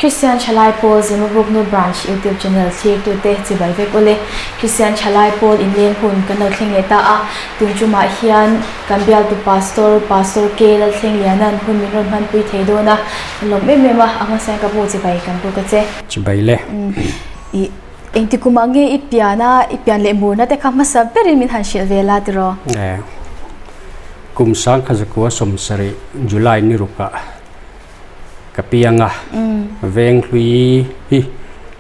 Kristian Thalai Pawl Zemabuknu Branch YouTube Channel thlirtute chibai vek ule. Kristian Thalai Pawl inleng hun kan lo thleng leh ta a, tun tumah hian kan bialtu Pastor, Pastor K Lalthlengliana'n hun min rawn hmanpui thei dawn a, kan lawm em em a, a hmasa hian ka bu chibai kan buk a che. Chibai le. I engti kumah nge i pian a, i pian leh murna te kha hmasa berin min han hrilh ve la tiraw? Kum sangkhazakua sawmsarih July ni rukah ka piang a, veng hlui hi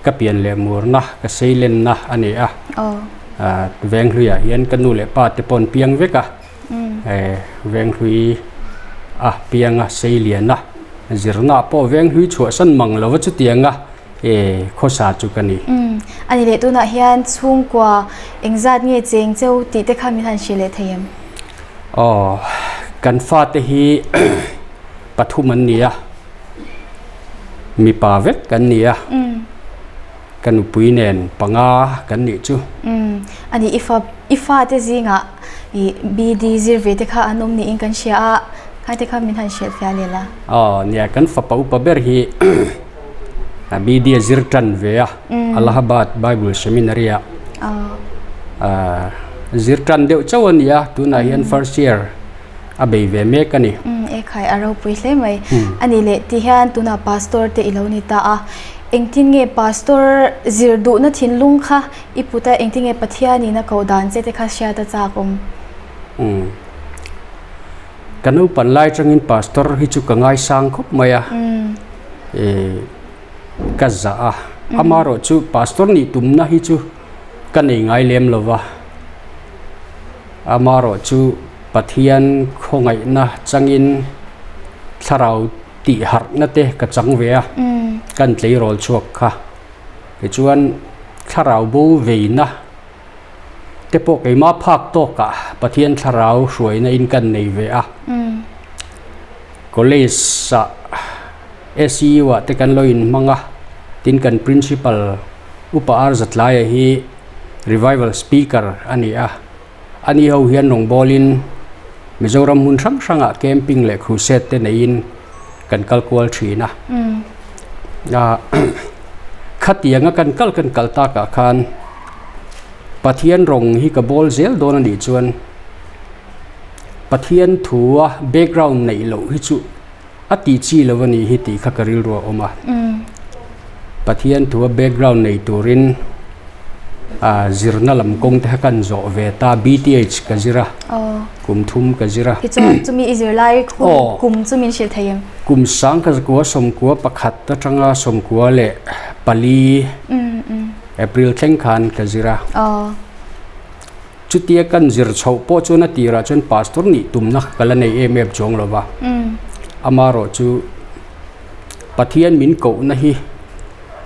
ka pian leh murna ka seilenna a ni a, veng hluiah hian ka nu leh pa te pawh an piang vek a, veng hlui a piang a seilian a, zirna pawh veng hlui chhuahsan mang lova chutiang a khawsa chu ka ni. A ni leh tunah hian chhungkua engzat nge cheng cheu tih te kha min han hrilh leh thei em? Aw, kan fate hi pathum an ni a, mipa vek kan ni a, ka nupui nen panga kan nih chu. A ni, i fa, i fate zingah i BD zir ve te kha an awm niin kan hria a, khai te kha min han hrilh fiah leh la. Aw, nia, kan fapa upa ber hi BD a zir tan ve a, Allahabad Bible Seminary ah zir tan deuh chauh a ni a, tunah hian first year a bei ve mek a ni. E khai, a ropui hle mai. A ni leh ti hian tunah pastor te i lo ni ta a, engtin nge pastor zir duhna thinlung kha i put a, engtin nge Pathianin a koh dan che te kha hriat a chak awm? Ka naupan lai atangin pastor hi chu ka ngaisang khawp mai a, eh ka zah a, amaherawh chu pastor nih tumna hi chu ka nei ngai lem lo va, amaherawh chu Pathian khawngaihna changin thlarau tih harhna te ka chang ve a, kan tleirawl chhuak kha tichuan thlarau bo veina. te pawh keimah phak tawkah Pathian thlarau hruaina in kan nei ve a. College ah SEU ah te kan lo in hmang a, tin kan principal Upa R Zatlaia hi revival speaker a ni a, ani ho hian rawngbawlin Mizoram hmun hrang hrangah camping leh crusade te neiin kan kal kual thin a. Khatianga kan kal kan kal takah khan Pathian rawng hi ka bawl zel dawn a nih chuan Pathian thua background neih loh hi chu a tih chi lo a nih hi tih kha ka rilru a awm a. Pathian thua background nei turin zirna lam kawng te kha kan zawh ve ta BTH ka zir a, kum thum ka zir a. Tichuan chumi i zir lai kum chu min hrilh thei em? Kum sangkhat zakua sawmkua pakhat atanga 94 April thleng khan ka zir a. Chutia kan zir chhoh pawh chuan a tirah chuan pastor nih tumna ka la nei em em chuang lo va. Amaherawh chu Pathian min kohna hi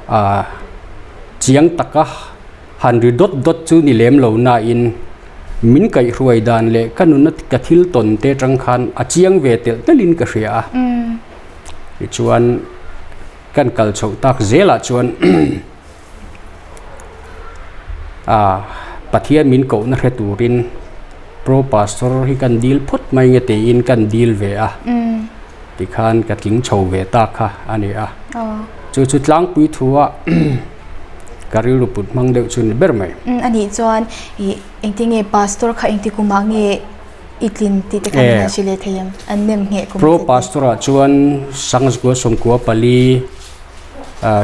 ah chiang taka han ri dawt dawt chu ni lem lo nain min kaihhruai dan leh ka nuna ka thil tawn te atang khan a chiang ve telh telhin ka hria a. Tichuan kan kal chhoh tak zelah chuan ah Pathian min kohna hre turin Pro Pastor hi kan dil phawt mai nge tiin kan dil ve a tikhan ka tling chho ve tak kha a ni a. Chu chu tlangpui thua ka rilru put hmang deuh chu ni ber mai. A nih chuan ih engtinge Pastor kha engti kumah nge i tlin tih te kha min han hrilh leh thei em? An nem ngheh kum Pro Pastor ah chuan Sangzgua sawmkua pali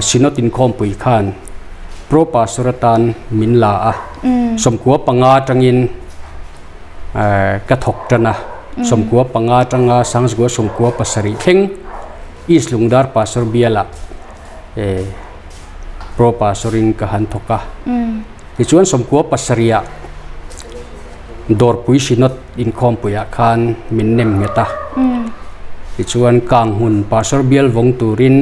Synod inkhawmpui khan Pro Pastor atan min la a, 95 atangin ka thawk tan a, 95 atanga Sangzgua 97 thleng East Lungdar Pastor bialah Pro Pastor in ka han thawk a. Tichuan 97 ah Dawrpui Synod inkhawmpuiah khan min nem nghet a. Tichuan Kanghmun Pastor bial vawng turin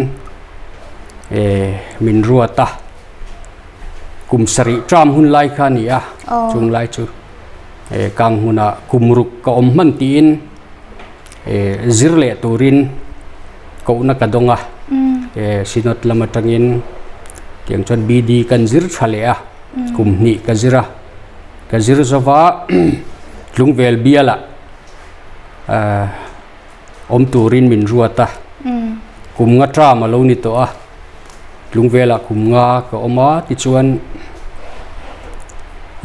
min ruat a. Kum sarih term hun lai kha a ni a, chung lai chu Kanghmunah kum ruk ka awm hman tiin zir leh turin kohna ka dawng a, Synod lam atangin tiang chuan BD kan zir tha leh a, kum hnih ka zir a, ka zir zova Tlungvel bialah awm turin min ruat a, kum nga term a lo ni tawh a. Tlungvelah kum nga ka awm a, tichuan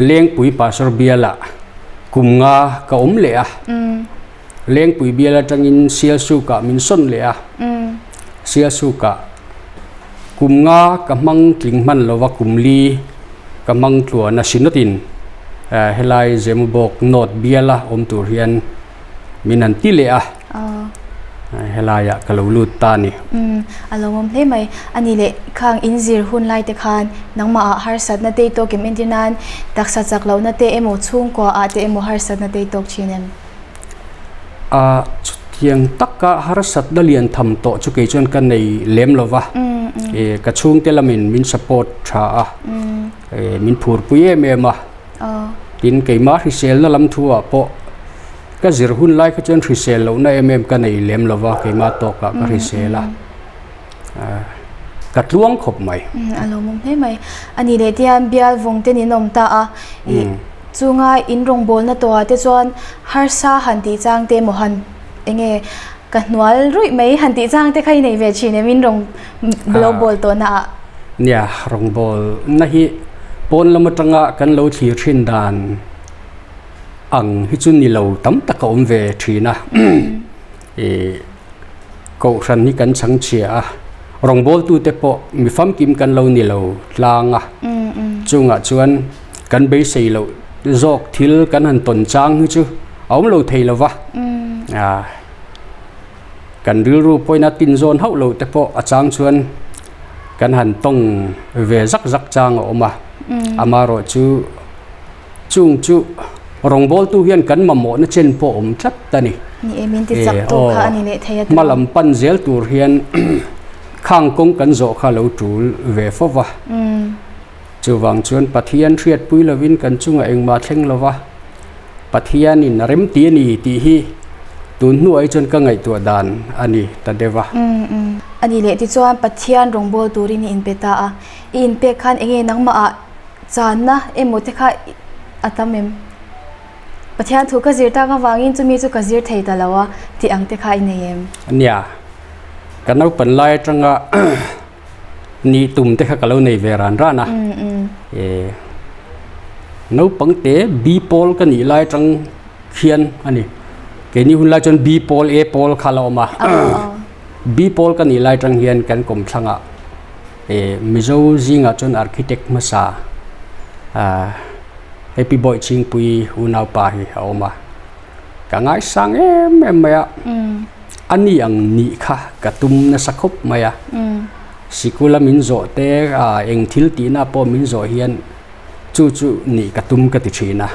Lengpui Pastor bialah kum nga ka awm leh a. Lengpui bial atangin Sialsukah min sawn leh a. Sialsukah kum nga ka hmang tling hman lova kum li ka hmang tluan a Synod-in helai Zemabawk North biala awm tur hian min han ti leh a. Helaiah ka lo lut ta a ni. A lo awm hle mai. A ni leh khang in zir hun lai te khan nangmah ah harsatna te i tawk em entir nan taksa chak lohna te emaw chhungkua ah te emaw harsatna te i tawk thin em? A chutiang taka harsatna lian tham tawh chu kei chuan ka nei lem lo va. Ka chhungte lamin min support tha a, min phurpui em em a. Tin keimah hriselna lam thu ah pawh ka zir hun lai kha chuan hrisel lohna em em ka nei lem lo va, keimah tawkah ka hrisel a, ka tluang khawp mai. A lawmawm hle mai. A nih leh tihian bial vawng te nin awm ta a, ih chunga in rawngbawlna tawhah te chuan harsa han tih chang te emaw han eng nge ka hnual ruih mai han tih chang te kha i nei ve thin em in rawng lo bawl tawhna ah? Nia, rawngbawlna hi pawn lam atanga kan lo thlir thin dan ang hi chu ni lo tam tak a awm ve thin a. Ih kohhran hi kan chhang chhia a, rawngbawltute pawh mi famkim kan lo ni lo tlang a, chungah chuan kan beisei loh zawk thil kan han tawn chang hi chu a awm lo thei lo va, kan rilru pawhin a tinzawn hauh loh te pawh a chang chuan kan han tawng ve zak zak chang a awm a, amaherawhchu. Chung chu rawngbawltu hian kan mamawhna chen pawh awm tlat a ni. Ni e, min ti chak tu kha a ni leh thei a Hma lam pan zel tur hian khang kawng kan zawh kha lo tul ve fo va. Chuvang chuan Pathian hriatpui lovin kan chungah engmah thleng lo va, Pathianin a remti a ni tih hi tun hnuah hi chuan ka ngaihtuah dan a ni ta deuh a. A ni leh tichuan Pathian rawngbâwl turin i inpe ta a, i inpek khan enge nangmahah Channa emaw te kha a tam em? Pathian thu ka zir tak avangin chumi chu ka zir thei ta lo a tih ang te kha i nei em? Nia, ka naupan lai atanga nih tum te kha ka lo nei ve ran ran a. E, naupang te B pawl ka nih lai atang khian a ni. Keini hun lai chuan B pawl, A pawl kha la awm a. B pawl ka nih lai atang hian kan kawmthlangah Mizo zingah chuan architect hmasa Happy Boy Chhingpui unaupa hi a awm a, ka ngaisang em em mai a, a ni ang nih kha ka tum nasa khawp mai a, sikula min zawh te eng thil tihna pawh min zawh hian chu chu nih ka tum ka ti thin a,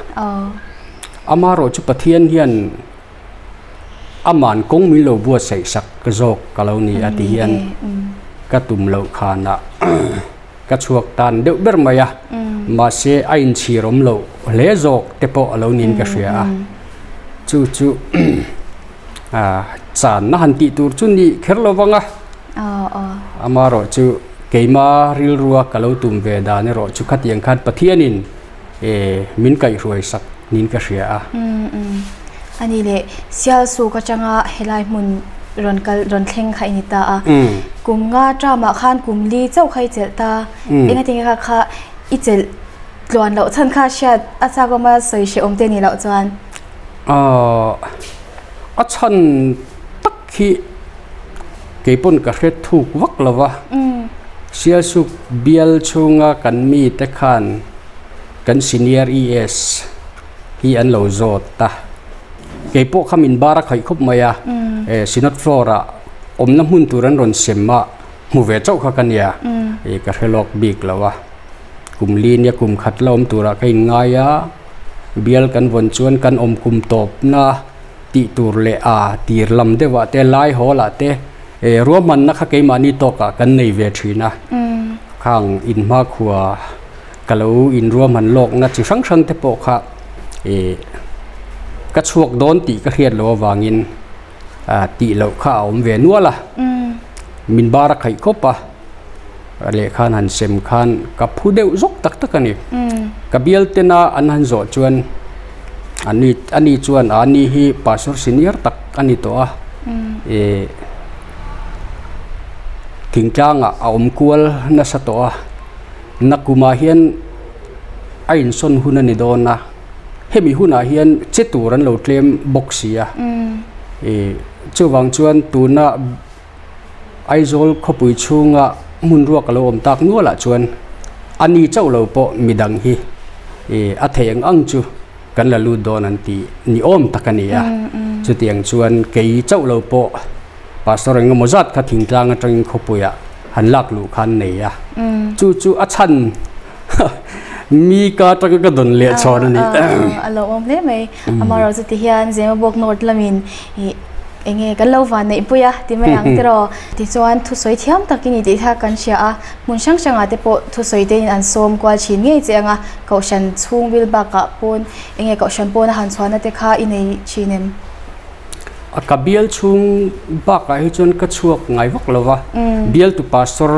amaherawh chu Pathian hian Aman kawng min lo buatsaih sak zawk ka lo ni a ti hian ka tum loh khanah ka chhuak tan deuh ber mai a, mahse a inchhir awm loh hle zawk te pawh a lo niin ka hria a, chu chu channa han tih tur chu ni kher lo vang a, amaherawh chu keima rilrua ka lo tum ve dan erawh chu khatiang khan Pathianin min kaihhruai sak niin ka hria a. A ni leh, Sialsuk atanga helai hmun rawn kal rawn thleng kha i ni ta a. Kum nga term-ah khan kum li chauh kha i chelh ta. Engatinge kha kha i chelh tluan loh chhan kha hriat a chak awm a sawi hrehawm te ni loh chuan? A chhan tak hi kei pawn ka hre thuk vak lo va. Sialsuk bial chhunga kan mite khan kan senior ES hi an lo zawt a, kei pawh kha min bar a khaih khawp mai a, Synod floor ah awmna hmun tur an rawn sem a, hmu ve chauh kha ka nia, ka hre lawk bik lo a, kum li nia kum khat la awm turah ka inngai a, bial kan vawn chuan kan awm kum tawpna tih tur leh a tir lam deuh ah te lai hawl ah te ruahmanna kha keimahni tawkah kan nei ve thin a, khang inhmakhua. Ka lo inruahman lawkna chi hrang hrang te pawh kha ih ka chhuak dawn tih ka hriat loh avangin ah tih loh kha a awm ve nual a, min bar a khaih khawp a, lehkha an han sem khan ka phu deuh zawk tak tak a ni. Ka bial tena an han zawh chuan ani ani chuan a ni hi pastor senior tak a ni tawh a ih. Thingtlangah a awm kual nasa tawh a, nakumah hian a insawn hun a ni dawn a, hemi hunah hian che tur an lo tlem bawk si a, ih chuvang chuan tuna Aizawl khawpui chhunga hmun ruak a lo awm tak nualah chuan a ni chauh lo pawh midang hi ih a thei ang ang chu kan la lut dawn an tih ni awm tak a ni a, chutiang chuan kei chauh lo pawh. Pastor engemaw zat kha thingtlang atangin khawpuiah han lak luh kha an nei a, chu chu a chhan mi ka atanga ka dawn leh chhawn a ni. A lo awm hle mai. Amaherawhchu ti hian Zemabawk North lamin ih enge kan lo van neih pui a ti mai ang tiraw. Tichuan thusawi thiam tak i ni tih kha kan hria a, hmun hrang hrangah te pawh thusawi te in an sawm kual thin ngei che ang a, Kohhran chhungbil bakah pawn enge Kohhran pawna han chhuahna te kha i nei thin em? A ka bial chhung bakah hi chuan ka chhuak ngai vak lo va, bialtu pastor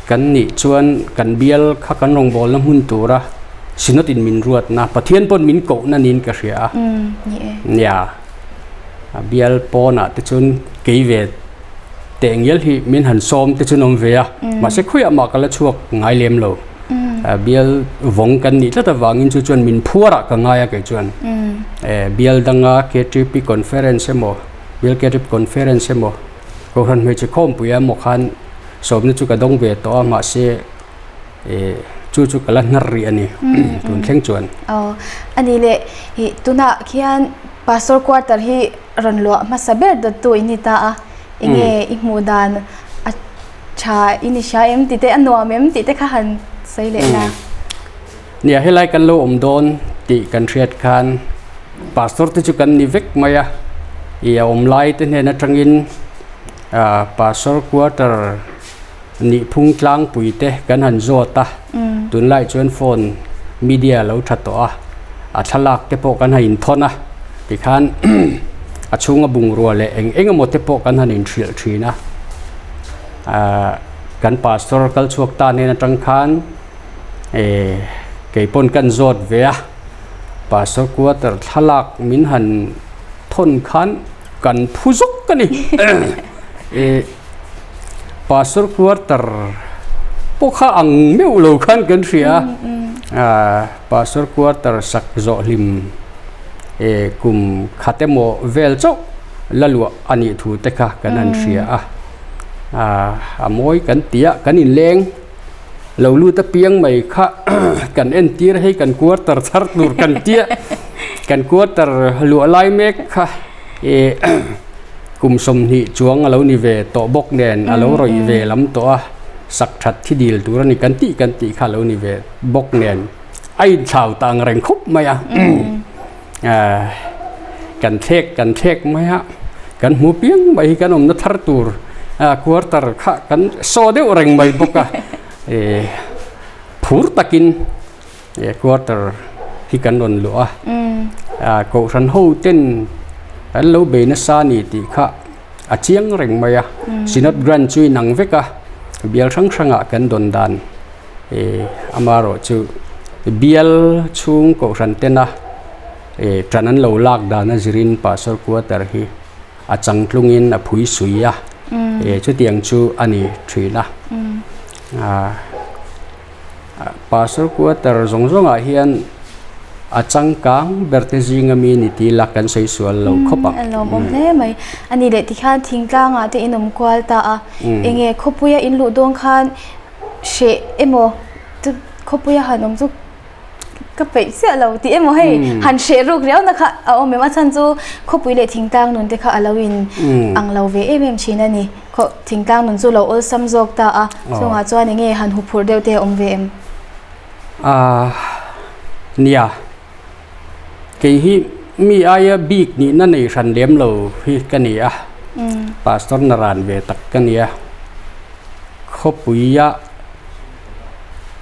kan nih chuan kan bial kha kan rawngbawlna hmun tura synod in min ruatna Pathian pawn min kohna niin ka hria a. Nia, a bial pawnah te chuan kei ve teh ngial hi min han sawm te chuan awm ve a, mahse khawiah mah ka la chhuak ngai lem lo. Bial vawng kan nih tlat avangin chu chuan min phuarah ka ngai a kei chuan bial danga KTP conference emaw bial KTP conference emaw Kohhran hmeichhe khawmpui emaw khan sawmna chu ka dawng ve tawh a mahse chu chu ka la hnar rih a ni tun thleng chuan. Aw a ni le ih tunah khian pastor quarter hi rawn luah hmasa ber dawttu in ni ta a enge i hmuh dan a Tha i ni hria em tih te a nuam em tih te kha han sawi leh la. Nia helai kan lo awm dawn tih kan hriat khan pastor te chu kan ni vek mai a, i a awm lai te hnen atangin pastor quarter nih phung tlangpui te kan han zawt a, tunlai chuan phone media a lo tha tawh a, a thlalak te pawh kan han inthawn a tikhan a chhunga bungrua leh eng eng emaw te pawh kan han inhrilh thin a. Ahh kan pastor kal chhuak ta hnen atang khan eh kei pawn kan zawt ve a pastor quarter thlalak min han thawn khan kan phu zawk a ni eh pastor quarter pawh kha ang meuh lo khan kan hria a ahh pastor quarter sak zawh hlim eh kum khat emaw vel chauh la luah a nih thu te kha kan han hria a. A mawi kan ti a kan inleng lo lut apiang mai kha kan entir hei kan quarter thar tur kan tia kan quarter luah lai mek kha ih kum 20 chuang a lo ni ve tawh bawk nen a lo rawih ve lam tawh a sak that thi dil tur a ni kan tih kan tih kha a lo ni ve bawk nen a inthlau ta ang reng khawp mai a. Kan thlek kan thlek mai a, kan hmu piang mai hi kan awmna thar tur quarter kha kan saw deuh reng mai bawk a, phur takin quarter hi kan rawn luh a, kohhran ho ten an lo bei nasa a ni tih kha a chiang reng mai a, Synod Grant chu inang vek a, bial hrang hrangah kan dawn dan. Amaherawhchu bial chhung kohhran tena ṭan an lo lak dan a zirin Pastor quarter hi a changtlungin a phui sui a, chutiang chu a ni ṭhin a. Pastor quarter zawng zawngah hian a changkang ber te zinga mi ni ti la kan sawi sual lo khawp ang. A lawmawm hle mai. A ni leh tikhian thingtlangah te in awm kual ta a, enge khawpuia in luh dawn khan hreh emaw chu khawpuia han awm chu ka peih chiah lo tih emaw hei han hreh ruk riau na kha a awm em a chhan chu khawpui leh thingtlang nun te kha a lo in ang lo ve em em thin a ni khaw thingtlang nun chu lo awlsam zawk ta a chungah chuan eng nge han huphurh deuh te a awm ve em? Ahh nia kei hi mi aia bik nihna nei hran lem lo hi ka ni a pastor naran ve tak ka ni a. Khawpuia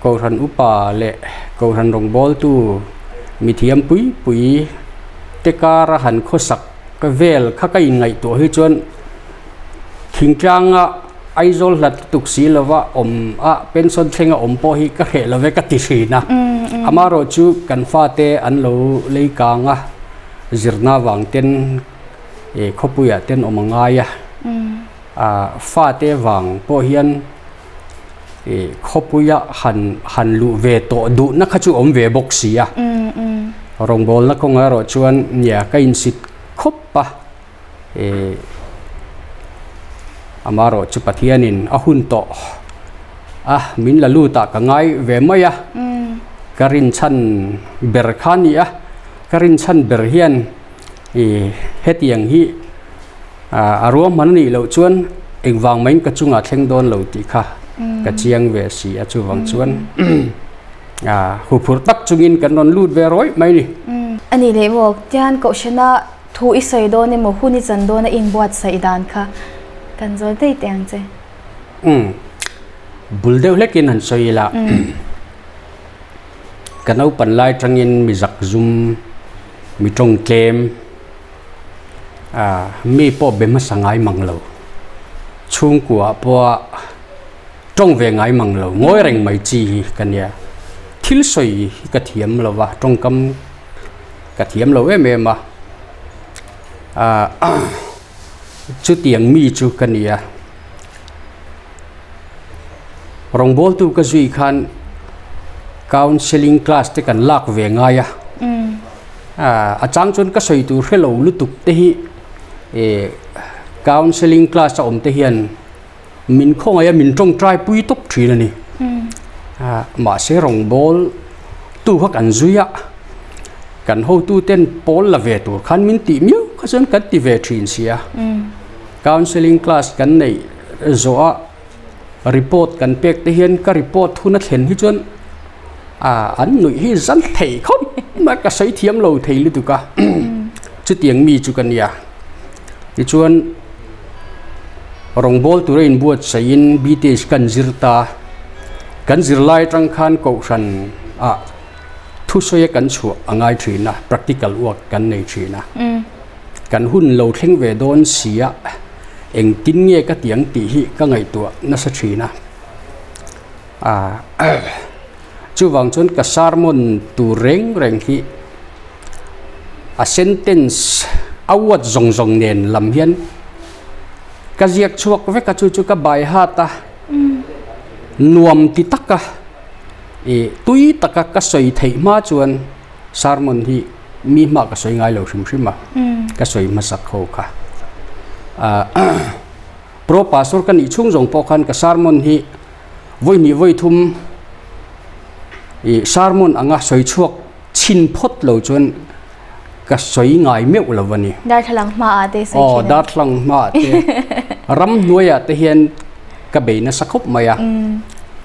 Kohhran upa leh Kohhran rawngbawltu mithiam pui pui te kara han khawsak vel kha ka inngaihtuah hi chuan thingtlanga Aizawl hlat lutuk si lova awm a pension thlenga awm pawh hi ka hreh lo ve ka ti thin a. Amaherawhchu kan fate an lo lei kang a, zirna vang ten khawpuiah ten awm a ngai a. Fate vang pawh hian khawpuia han han luh ve tawh duhna kha chu awm ve bawk si a. Rawngbawlna kawngah erawh chuan nia ka insit khawp a. Amaherawh chu Pathianin a hun tawh a min la lut ah ka ngai ve mai a. Ka rinchhan ber kha a ni a, ka rinchhan ber hian hetiang hi a ruahman a nih loh chuan engvang maiin ka chungah thleng dawn lo tih kha ka chiang ve si a chuvang chuan huphurh tak chungin kan rawn lut ve rawih mai a ni. A nih leh maw tian kohhrana Thu i sawi dawn emaw hun i chan dawn a inbuatsaih dan kha kan zawl daih teh ang che. Umm. Bul deuh hlekin han sawi ila. Ka naupan lai tangin mi zak zum, mi tawng tlem, ah mi pawh be hmasa ngai mang lo. Chhungkua pawha tawng ve ngai mang lo, ngawi reng mai chi hi ka nia. Thil sawi hi ka thiam lo va, tawngkam Ka thiam lo em em a, ah chutiang mi chu ka ni a. Rawngbawltu ka zui khan counselling class te kan lak ve ngai a, ah a chang chuan ka sawi tur hre lo lutuk te hi eh counselling class a awm te hian Min khawngaih a min tawngtai pui tawp thin a ni. Mahse rawngbâwl tu kha kan zui a, kan hotu ten pawl la ve tur khan min tih miau kha chuan kan ti ve thin si a. Counselling class kan neih zawh a report kan pek te hian ka report hun a thlen hi chuan an nuih hi zan thei khawp mai ka sawi thiam lo thei lutuk a, chutiang mi chu ka nia. Tichuan rawngbâwl tura inbuatsaihin BTH kan zir ta. Kan zir lai atang khan kohhran ah thusawia kan chhuah a ngai thin a, practical work kan nei thin a. Kan hun lo thleng ve dawn si a, engtin nge ka tiang tih hi ka ngaihtuah nasa thin a. Chuvang chuan ka sermon tur reng reng hi a sentence a word zawng zawng nen lam hian ka ziak chhuak vek a chu chu ka by heart a nuam ti taka ih tui taka ka sawi theih hma chuan sermon hi mi hma ka sawi ngai lo hrim hrim a ka sawi hmasak ho kha ah. Pro Pastor ka nih chhung zawng pawh khan ka sermon hi vawi hnih vawi thum ih sermon anga sawi chhuak chhin phawt lo chuan ka sawi ngai meuh lo a ni. Darthlalang hmaah te sawi thin a. Aw darthlalang hmaah te ramhnuaiah te hian ka bei nasa khawp mai a.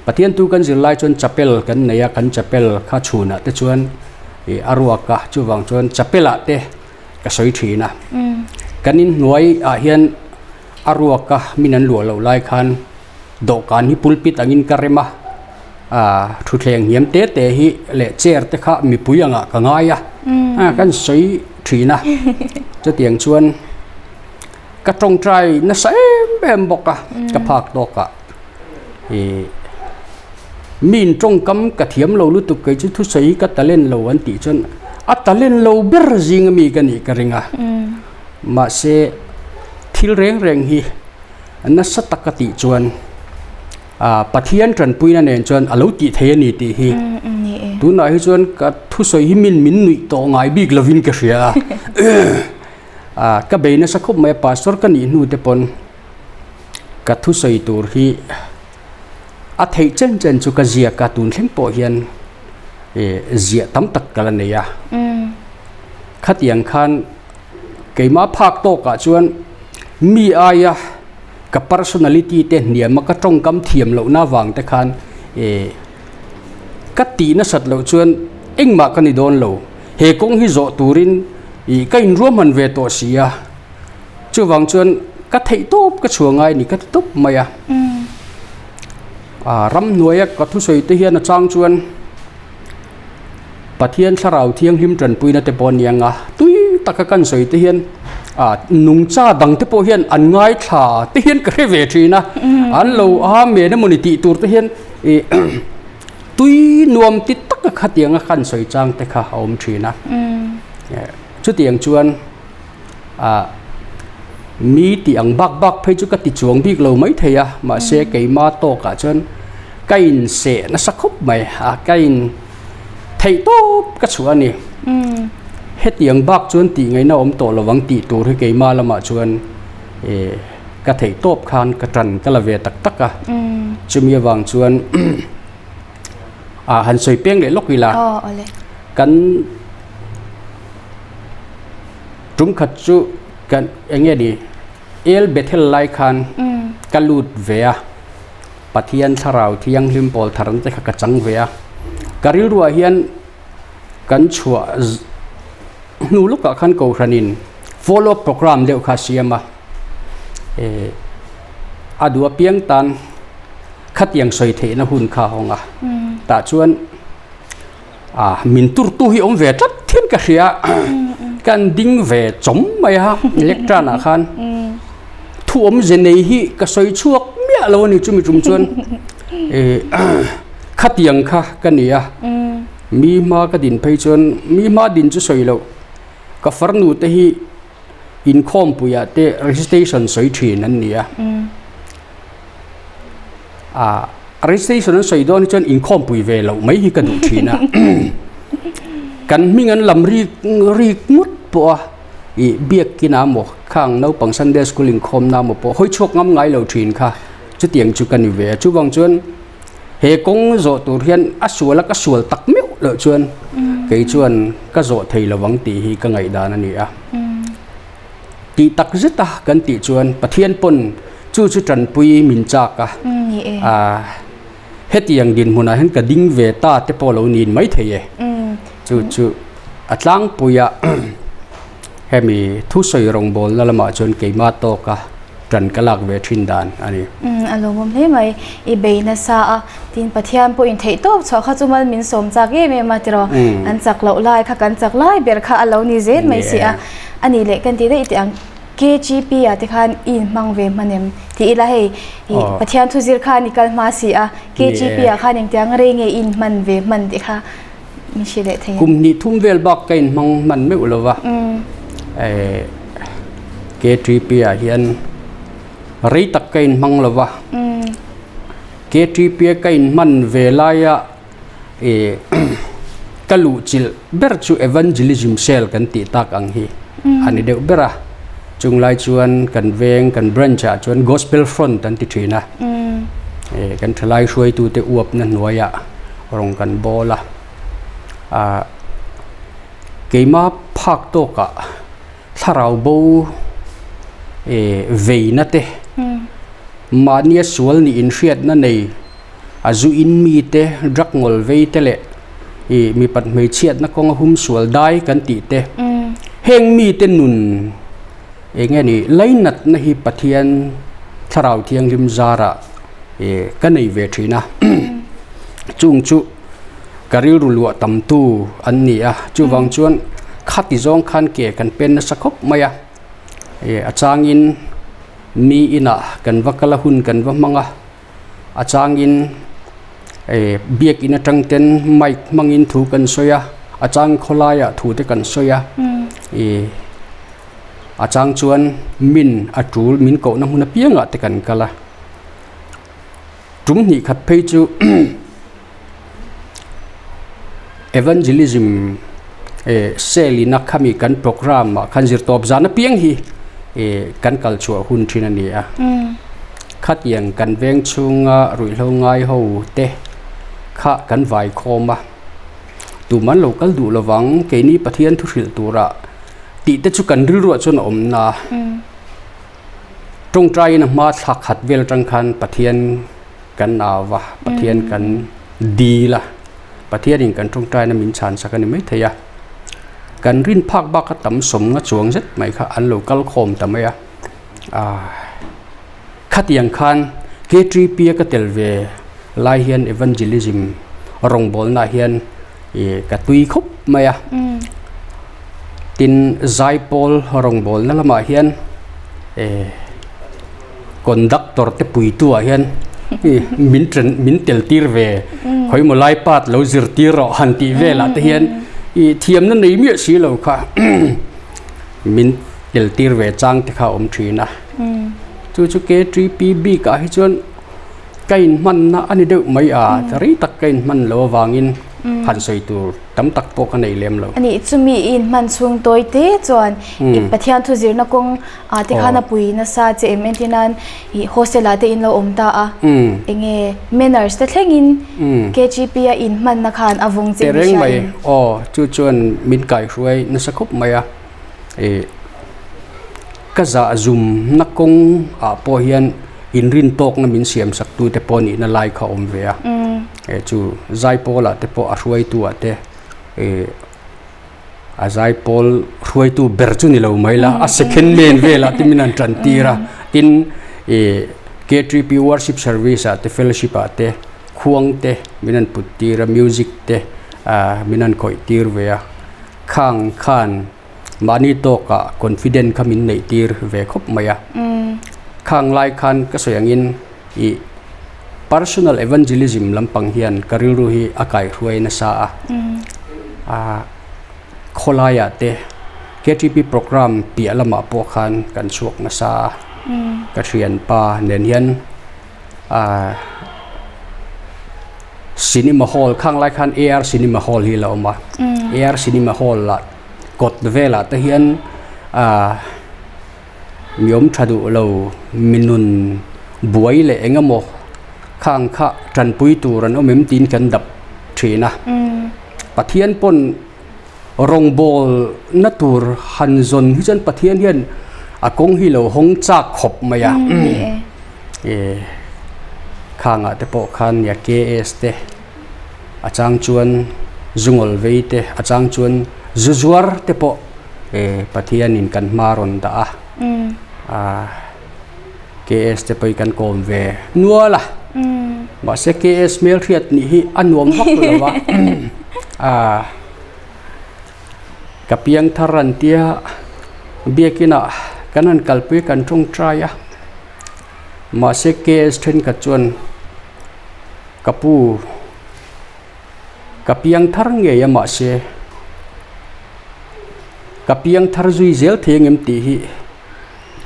Pathian tu kan zir lai chuan chapel kan nei a, kan chapel kha chhunah te chuan ih a ruak a, chuvang chuan chapel ah te ka sawi thin a. Kan inhnuai ah hian a ruak a min an luah loh lai khan dawhkan hi pulpit angin ka rem a ah thutthleng hniam te te hi leh chair te kha mipui angah ka ngai a ah kan sawi thin a chutiang chuan ka tawngtai nasa em em bawk a ka phak tawk ah ih min tawngkam ka thiam lo lutuk kei chu thusawi ka talent lo an tih chuan a talent lo ber zing ami ka nih ka ring a. Mahse, thil reng reng hi nasa taka tih chuan Pathian tanpuina nen chuan a lo tih thei a ni tih hi tunah hi chuan ka thusawi hi min min nuih tawh ngai bik lovin ka hria a. Ka bei nasa khawp mai a, Pastor ka nih hnu te pawn ka thusawi tur hi a theih chen chen chu ka ziak a, tun thleng pawh hian ziah tam tak ka la nei a. Khatiang khan Keimah phak tawkah chuan mi aia ka personality te hniama ka tawngkam thiam lohna avang te khan eh ka tih nasat loh chuan engmah ka ni dawn lo. He kawng hi zawh turin ih ka inruahman ve tawh si a, chuvang chuan ka theih tawp ka chhuah ngai ni ka ti tawp mai a. Ah ramhnuaia ka thusawi te hian a chang chuan. Pathian thlarau thianghlim tanpuina te pawh a ni ang a, tui taka kan sawi te hian ah nungcha dang te pawh hian an ngaithla te hian ka hre ve thin a, an lo amen emawni tih tur te hian ih tui nuam ti taka khatianga kan sawi chang te kha a awm thin a, chutiang chuan ah. Mi tih ang bak bak phei chu ka ti chuang bik lo maithei a, mahse keima tawkah chuan ka inseh nasa khawp mai a, ka in theih tawp ka chhuah a ni. Hetiang bak chuan tih ngaihna awm tawh lovang tih tur hi keima lamah chuan ka theih tawp khan ka tan ka la ve tak tak a, chumi avang chuan han sawi peng leh lawk ila kan tum khat chu kan eng nge ni El Bethel lai khan ka lut ve a. Pathian thlarau thianghlim pawl tharna te kha ka chang ve a, ka rilruah hian kan chhuah hnu lawkah khan Kohhranin follow up programme deuh kha a siam a, eh a duh apiang tan khatiang sawi theihna hun kha a hawng a, tah chuan ah min turtu hi awm ve tlat thian ka hria kan ding ve chawm mai a lectern ah khan thu awm ze nei hi ka sawi chhuak miah lo a ni chumi tum chuan eh khatiang kha ka ni a mi hma ka din phei chuan mi hma din chu sawi loh ka farnu te hi inkhawmpuiah te registration sawi thin an ni a ah registration an sawi dawn hi chuan inkhawmpui ve loh mai hi ka duh thin a kan hming an lam rik rik ngawt pawh a ih biakin ah maw khang naupang sunday school inkhawm na maw pawh hawi chhuak ngam ngai lo thin kha chutiang chu ka ni ve a chuvang chuan he kawng zawh tur hian a sual a ka sual tak meuh loh chuan kei chuan ka zawh thei lovang tih hi ka ngaihdan a ni a. Tih tak zet a kan tih chuan Pathian pawn chu chu tanpui min chak a, hetiang dinhmunah hian ka ding ve ta te pawh lo niin mai thei e. Chu chu a tlangpui a hemi thusawi rawngbawlna lamah chuan keimah tawka tan ka lak ve thin dan a ni. A lawmawm hle mai. I bei nasa a, tin Pathian pawhin theih tawp chhuah kha chu mal min sawm chak em em a tiraw. An chak loh lai kha kan chak lai ber kha a lo ni zel mai si a. A nih leh kan tih daih teh ang KGP ah te khan i inhmang ve hman em tih ila hei i Pathian thu zir khan i kal hma si a KGP ah khan engtiang rei nge i inhman ve hman tih kha min hrilh leh thei em? Kum hnih thum vel bak ka inhmang hman meuh lo va, KGP ah hian rei tak ka inhmang lo va, KGP a ka inhman ve laia Ih ka luhchilh ber chu Evangelism Cell kan tih tak ang hi a ni deuh ber a, chung lai chuan kan veng kan branch ah chuan Gospel Front an ti thin a, ih kan thalai hruaitute uapna hnuaiah rawng kan bawl a, ah keima phak tawkah thlarau bo ih veina te mahnia sual nih inhriatna nei. A zu in mi te, drug ngawl vei te leh ih mipat hmeichhiatna kawnga hum sual dai kan tih te, heng mi te nun eng nge ni lainatna hi Pathian Thlarau Thianghlim zarah ih ka nei ve thin a. Chung chu ka rilru luah tamtu an ni a, chuvang chuan khati zawng khan ke kan pen nasa khawp mai a, ih a changin mi inah kan va kal a hun kan va hmang a. A changin eh biakin atang ten mic hmangin thu kan sawi a, a chang khawlaiah thu te kan sawi a, ih a chang chuan min a tul min kohna hmun apiangah te kan kal a. Tum hnih khat phei chu Evangelism eh cell ina khami kan programme ah khan zirtawp zan apiang hi eh kan kal chhuah hun thin a ni a. Khatiang kan veng chhunga ruihhlo ngai ho te kha kan vai khawm a, tum an lo kal duh lovang keini Pathian thu hrilh tura tih te chu kan rilruah chuan a awm na. Tawngtaiin a hma thla khat vel atang khan Pathian kan au va, Pathian kan dil a, Pathianin kan tawngtaina min chhan sak a ni maithei a. Kan rin phak bak a tam sawm nga chuang zet mai kha an lo kal khawm ta mai a. Aaa khatiang khan KTP a ka tel ve lai hian evangelism rawngbawlnaah hian ih ka tui khawp mai a. Tin zaipawl rawngbawlna lamah hian eh conductor te puitu ah hian min ṭan min tel tir ve khawimaw lai part lo zir tir rawh han tih velah te hian ih thiamna nei miah si lo kha min. tel tir ve chang te kha a awm thin a. Chu chu KTP bik ah hi chuan ka inhmanna a ni deuh mai a, rei tak ka inhman lo avangin han sawi tur tam tak pawh ka nei lem lo. Ani chumi i inhman chhung tawi te chuan i Pathian thu zirna kawng ah te khan a pui nasa che em entir nan i hostel ah te in lo awm ta a, enge manners te thlengin KGP a inhmanna khan a vawng che em hria em? Aw chu chuan min kaihruai nasa khawp mai a. Ih ka zah zum na kawng ah pawh hian inrin tawk na min siam sak tu te pawh nih na lai kha awm ve a eh chu zaipawl ah te pawh a hruaitu ah te ih a zaipawl hruaitu ber chu ni lo mai la a second man vel ah te min han tan tir a tin ih K_T_P worship service ah te fellowship ah te khuang te min han put tir a music te ah min han khawih tir ve a. Khang khan mahni tawkah confident kha min neih tir ve khawp mai a. Khang lai khan ka sawi angin ih personal evangelism lampang hian ka rilru hi a kaihruai nasa a. Ah khawlaiah te KTP programme piah lamah pawh khan kan chhuak nasa a. Ka thianpa nen hian. Ahh cinema hall khang lai khan A_R cinema hall hi a lo awm a A_R cinema hall ah kawt velah te hian ahh mi awm tha duh lo mi nun buai leh eng emaw khang kha tanpui tur an awm em tiin kan dap thin a Pathian pawn rawngbawl na tur han zawn hi chuan Pathian hian a kawng hi lo hawng chak khawp mai a eh khangah te pawh khan nia K_S te a chang chuan zungawl vei te a chang chuan zu zuar te pawh eh Pathianin kan hma rawn dah a ah K_S te pawh hi kan kawm ve nual a mahse K_S hmelhriat nih hi a nuam vak lo a ah ka piang thar an tia biakinah kan han kalpui kan tawngtai a mahse K_S thenkhat chuan ka pu ka piang thar ngei a mahse ka piang thar zui zel thei ang em tih hi.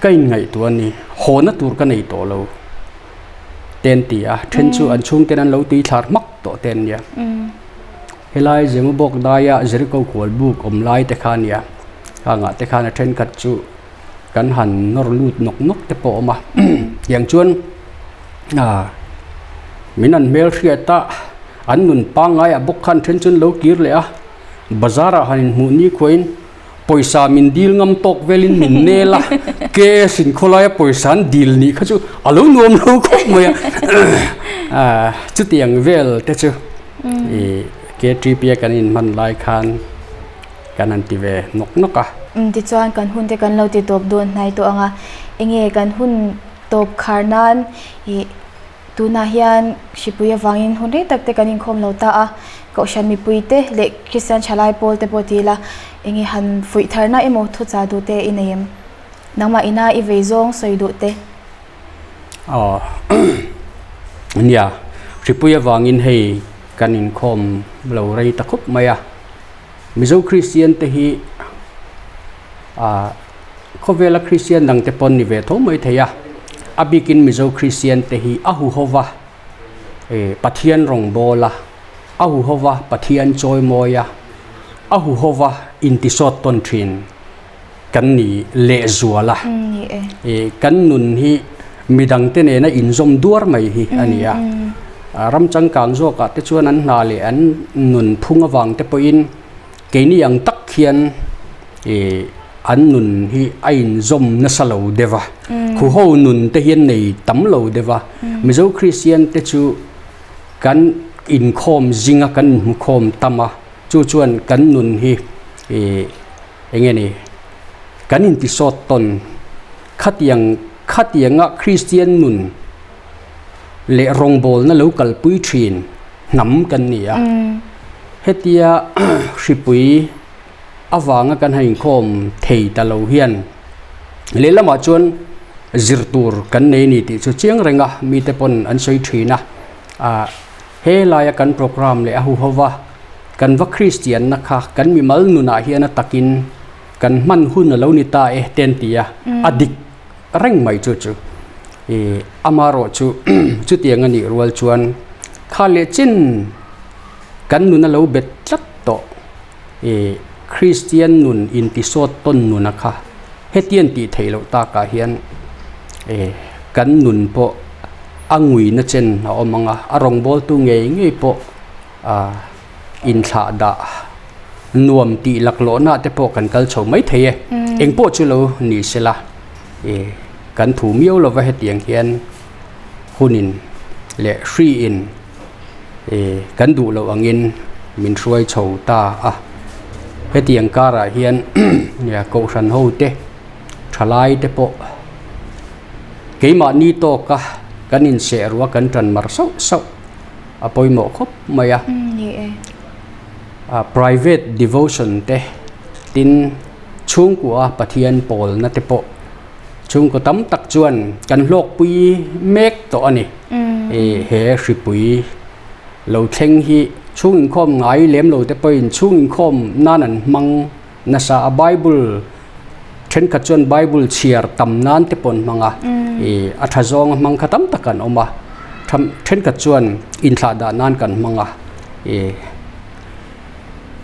Ka inngaihtuah a ni, hawna tur ka nei tawh lo te an ti a, then chu an chhungten an lo tui thlar hmak tawh te an nia. Helai Zemabawk daia Jericho kual buk awm lai te kha a nia, khangah te khan a thenkhat chu kan han nawr lut nawk nawk te pawh a awm a, tiang chuan min an hmelhriat a, an nun pangngaiah bawk khan then chu an lo kir leh a, bazar ah han inhmuh ni khuain. Pawisa min dil ngam tawk velin min nel a, KS in khawlaia pawisa an dil nih kha chu a lo nuam lo khawp mai a. Chutiang vel te chu i KTP a kan inhman lai khan kan han ti ve nawk nawk a. Tichuan kan hun te kan lo ti tawp dawn hnai tawh ang a, enge kan hun tawp khar nan i Tunah hian hripui avangin hun rei tak te kan inkhawm lo ta a, Kohhran mipui te leh Kristian thalai pawl te pawh ti ila enge han fuih tharna emaw thuchah duh te i nei em? Nangmah ina i vei zawng sawi duh te. Aw nia, hripui avangin hei kan inkhawm lo rei ta khawp mai a, Mizo Kristian te hi ah Khawvela Kristian dangte pawn ni ve tho mai thei a, a bikin Mizo Kristian te hi a huhova eh Pathian rawngbawla, a huhova Pathian chawimawi a, a huhova intisawt tawn thin kan ni lehzual a. Eh kan nun hi midangte nena inzawm duar mai hi a ni a. Ram changkang zawkah te chuan an hna leh an nun phung avang te pawhin keini ang tak hian ih an nun hi a inzawm nasa lo deuh a, khuho nun te hian nei tam lo deuh a, Mizo Kristian te chu kan inkhawm zinga kan inhmukhawm tam a, chu chuan kan nun hi ih eng nge ni kan intisawt tawn khatiang khatianga Kristian nun leh rawngbawlna lo kalpui thin hnam kan ni a, hetia hripui. avanga kan han inkhawm thei ta lo hian lehlamah chuan zir tur kan nei a ni tih chu chiang reng a mite pawn an sawi thin a ah he laia kan programme leh a huho va kan va kristianna kha kan mimal nunah hian a takin. Kan hman hun a lo ni ta e te an ti a, a dik reng mai chu chu. Ih amarawh chu chutiang a nih rual chuan kha leh chin kan nun a lo bet tlat tawh. Ih Kristian nun intisawt tawn nuna kha hetiang tih theih loh takah hian ih kan nun pawh a nguina chen a awm ang a, a rawngbawltu ngei ngei pawh ah inthlah dah nuam tih laklawhna te pawh kan kal chho mai thei e. Eng pawh chu lo ni sela ih kan thu miau lova hetiang hian hunin leh hriin ih kan duh loh angin min hruai chho ta a. Hetiang karah hian kohhran ho te thalai te pawh keimahni tawka kan inseh ruah kan tan mar sauh sauh a pawimawh khawp mai a. Private devotion te tin chhungkua Pathian pawlna te pawh chhungkaw tam tak chuan kan hlawkpui mek tawh a ni. He hripui lo thleng hi chhung inkhawm ngai lem lo te pawhin chhung inkhawm nan an hmang nasa a. Bible thenkhat chuan Bible chhiar tam nan te pawh an hmang a, a tha zawnga hmang kha tam tak an awm a, thenkhat chuan inthlah dah nan kan hmang a.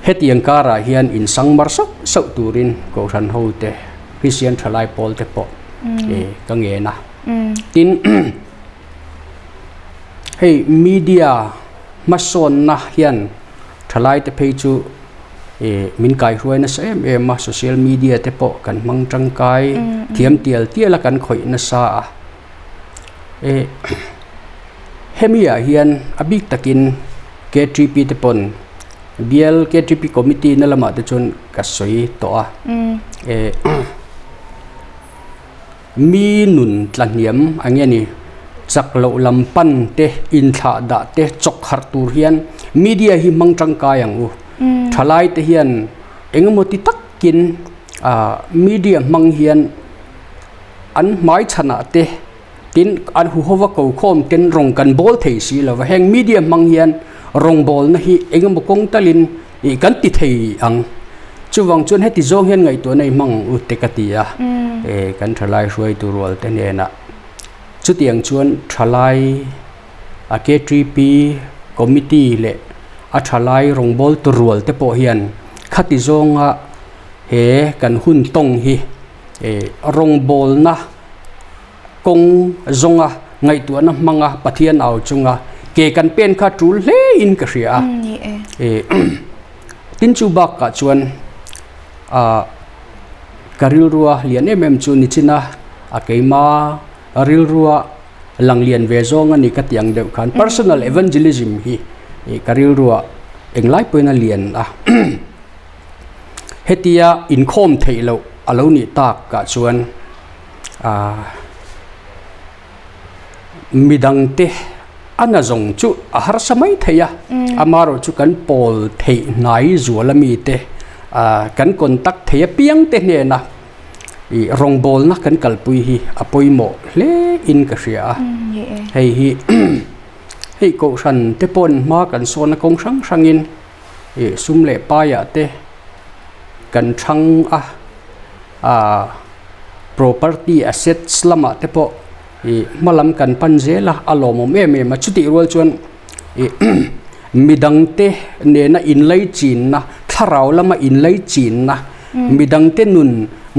Hetiang karah hian insangmar sauh sauh turin Kohhran hote Kristian thalai pawl te pawh ka ngen a. Tin, hei media hmasawnna hian thalai te phei chu min kaihruai nasa em em a, social media te pawh kan hmang tangkai thiam tial tial a kan khawih nasa a. Hemi ah hian a bik takin K_T_P te pawn Bial K_T_P committee na lamah te chuan ka sawi tawh a mi nun tla hniam ang nge ni chak loh lam pan te inthlah dah te chawk harh tur hian media hi hmang tangkai ang u thalai te hian engemaw ti takin ah media hmang hian an hmai chhanah te tin an huhova ko khawm ten rawng kan bawl thei si lo va heng media hmang hian rawngbawlna hi engemaw kawng talin ih kan ti thei ang chuvang chuan heti zawng hian ngaihtuahna i hmang ang u te ka ti a eh kan thalai hruaitu rual te hnenah chutiang chuan thalai a K_T_P committee leh a thalai rawngbawltu rual te pawh hian khati zawnga he kan hun tawng hi Rawngbawlna kawng zawnga ngaihtuahna hmanga Pathian au chunga ke kan pen kha tul hlein ka hria a. Tin chu bakah chuan ka rilrua lian em em chu nichina a keima rilrua lang lian ve zawng a ni ka tih ang deuh khan personal evangelism hi ka rilrua englai pawhin a lian a. Hetia inkhawm theih loh a lo nih tak ah chuan aah midangte a na zawng chu a harsa mai thei a, amaherawh chu kan pawl theih hnai zual ami te aah kan contact thei apiang te hnena ih rawngbawlna kan kalpui hi a pawimawh hle in ka hria a, hei hi hei kohhran te pawhin hma kan sawn a kawng hrang hrangin. Ih sum leh paiah te kan thang a ah property assets lamah te pawh ih hma lam kan pan zel a a lawmawm em em a chutih rual chuan ih midang te nena inlei chinna thlarau lama inlei chinna midang te nun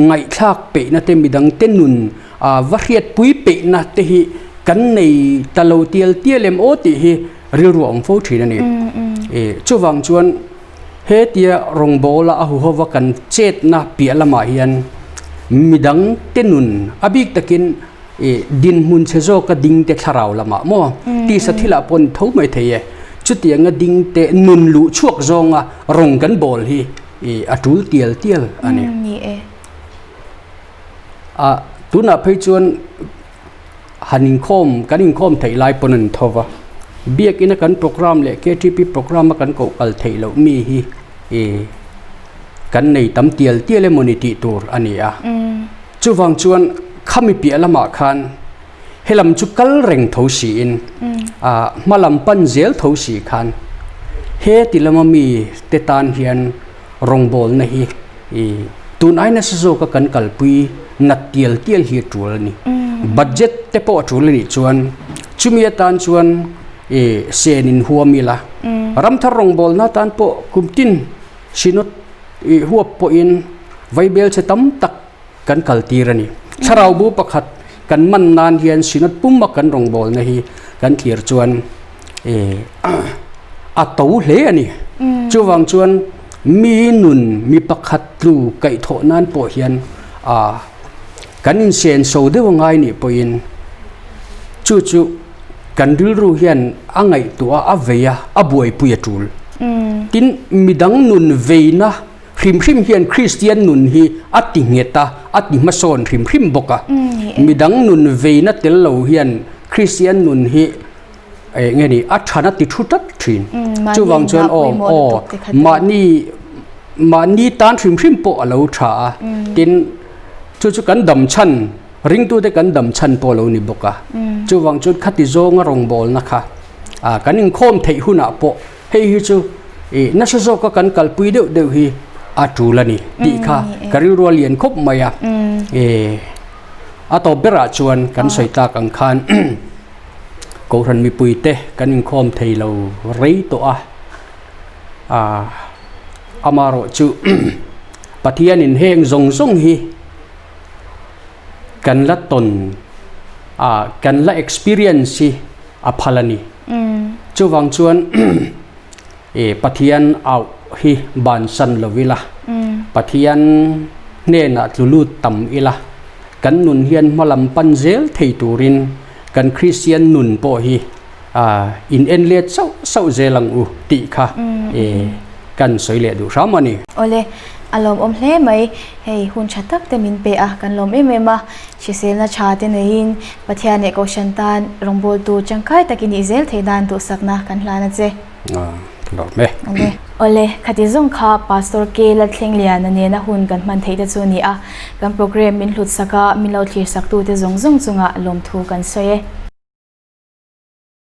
ngaihthlak peihna te midang te nun ah va hriatpui peihna te hi kan nei ta lo tial tial em aw tih hi. Rilru a awm fo thin a ni. Chuvang chuan hetia rawngbawla a huhova kan chetna piah lamah hian midang te nun a bik takin dinhmun chhe zawka ding te thlarau lamah maw tisa thilah pawh ni tho mai thei e. Chutianga ding te nun luh chhuak zawnga rawng kan bawl hi a tul tial tial a ni. Tunah phei chuan. Han inkhawm, kan inkhawm theih lai pawn an tho va, biakina kan program leh ktp program a kan koh kal theih loh mi hi ih kan nei tam tial tial emawni tih tur a ni a. Chuvang chuan khami piah lamah khan helam chu kal reng tho siin ah hma lam pan zel tho si khan he ti lama mi te tan hian rawngbawlna hi ih. Tun ai nasa zawka kan kalpui nat tial tial hi a tul a ni. Budget te pawh a tul a nih chuan chumi atan chuan ih sen in huam ila. Ramthar rawngbawlna atan pawh kum tin Synod ih huap pawhin vaibel che tam tak kan kal tir a ni. Thlarau bu pakhat kan man nan hian Synod puma kan rawngbawlna hi kan thlir chuan ih a to hle a ni. Chuvang chuan mi nun mi pakhat tlu kaihthawh nan pawh hian ah kan insenso deuh a ngai nih pawhin chu chu kan rilru hian a ngaihtuah a, a vei a, a buaipui a tul. Tin, midang nun veina hrim hrim hian Kristian nun hi a ti nghet a, a ti hmasawn hrim hrim bawk a. Midang nun veina tel lo hian Kristian nun hi eng nge ni a than a ti thu tlat thin. Chuvang chuan aw aw mahni mahni tan hrim hrim pawh a lo tha a. Tin, chu chu kan dam chhan ringtute kan dam chhan pawh a lo ni bawk a. Chuvang chuan khati zawnga rawngbawlna kha ah kan inkhawm theih hunah pawh hei hi chu ih nasa zawka kan kalpui deuh deuh hi a tul a ni tih kha ka rilru a lian khawp mai a. Ih a tawp berah chuan kan sawi tlak ang khan Kohhran mipuite kan inkhawm thei lo rei tawh a, ah amaherawh chu Pathianin heng zawng zawng hi kan la tawn ah kan la experience hi a phal a ni. Chuvang chuan ih Pathian auh hi bansan lo ila, Pathian hnenah tlu lut tam ila, kan nun hian hma lam pan zel thei turin kan Kristian nun pawh hi in en let sauh sauh zel ang u tih kha kan sawi leh duh hram a ni. Awle, a lawmawm hle mai. Hei hun tha tak te min pe a, kan lawm em em a. Hriselna tha te neiin Pathian leh Kohhran tan rawngbawltu tangkai tak i nih zel theih nan duhsakna kan hlan a che. Lawm e. Awle. Awle, khati zawng kha Pastor K Lalthlengliana nena hun kan hman theih te chu a ni a, kan programme min hlut sak a, min lo thlir sak tute zawng zawng chungah lawmthu kan sawi e.